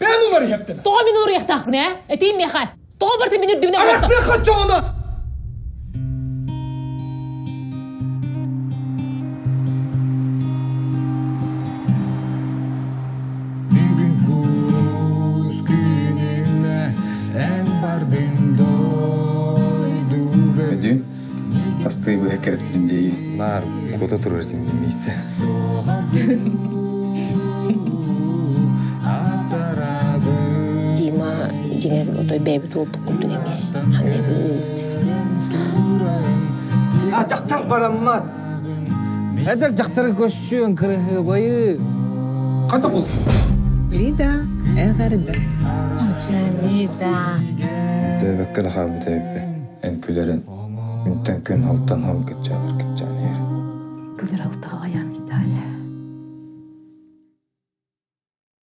Бэйэн уларыйыахтана. Тоҕо мин уларыйыахтаахпын ээ? Этиим миэхэ. Тоҕо барыта мин үрдүбүнэ буолта? Арахсыахха чоҕуна! Бүгүн кус күнүнэ эн бардын дойдуга Өдүү, хастыы быһа кэрэтпитим дии. Наар куота турар этин диммит. Дима дьиҥэр отой бэйэбит уолбут курдук эмиэ ханыыбыт. А дьахтар бараммат. Эдэр дьахтары көссүөн кырыһыбайы. Хата бул. Лида эҕэрдэ. Лида. Дөбөккө да хаалбыт эбиппин. Эн күлэрин күнтэн күн алтан хал кыччаатар кыччаан иһэр. Күлэр алтаҕа айаан истэҕэ.